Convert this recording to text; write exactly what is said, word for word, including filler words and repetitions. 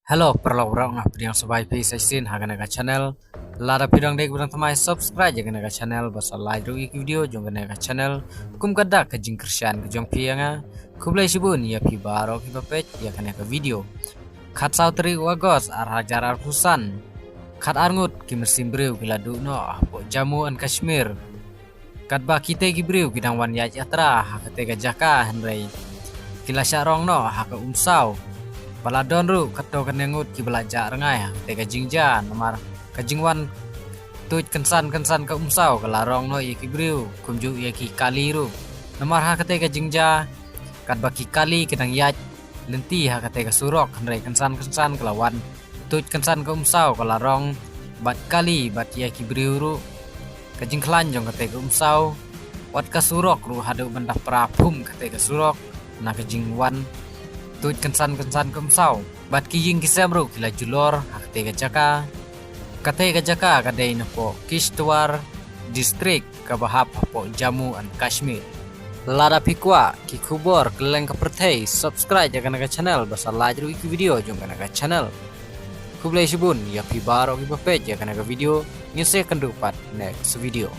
Hello paralok baroh, nga pdiang sngewbha ïa phi sa shisien ha kane ka channel. Lada phi dang dei ba dang thymmai subscribe ïa kane ka channel bad sa like ruh ïa ki video jong kane ka channel. Kum ka dak ka jingkyrshan ka jong phi ïa nga. Khublei shibun ïa phi baroh kiba peit ïa kane ka video. Khatsaw tarik u August ar hajar arphew san. Khatar ngut ki mynsiem briew ki la duh noh hapoh Jammu and Kashmir. Katba kitei ki briew ki dang wan ïaid ïatrei ha katei ka jaka hynrei ki la shah rong noh ha ka umsaw. Ba la don ruh katto katne ngut kiba la jah rngai ha katei ka jingjia namar ka jingwan tuid kynsan kynsan ka umsaw ka la rong noh ïa ki briew kumjuh ïa ki kali ruh. Namar ha katei ka jingjia katba ki kali ki dang ïaid lynti ha katei ka surok hynrei kynsan kynsan ka la wan tuid kynsan ka umsaw ka la rong bad kali bad ïa ki briew ruh. Ka jingkhlaiñ jong katei ka umsaw, wat ka surok ruh haduh ban da phra phum katei ka surok na ka jingwan tuid kynsan kynsan ka umsaw. Bad ki ïing ki sem ruh ki la julor ha katei ka jaka. Katei ka jaka ka dei napoh Kishtwar district kaba hap hapoh Jammu and Kashmir. Lada phi kwah ki khubor kylleng ka pyrthei, subscribe ïa kane ka channel bad sa like ruh ïa ki video jong kane ka channel. Khublei shibun ïa phi baroh kiba peit ïa kane ka video. Ngin sa ïakynduh pat next video.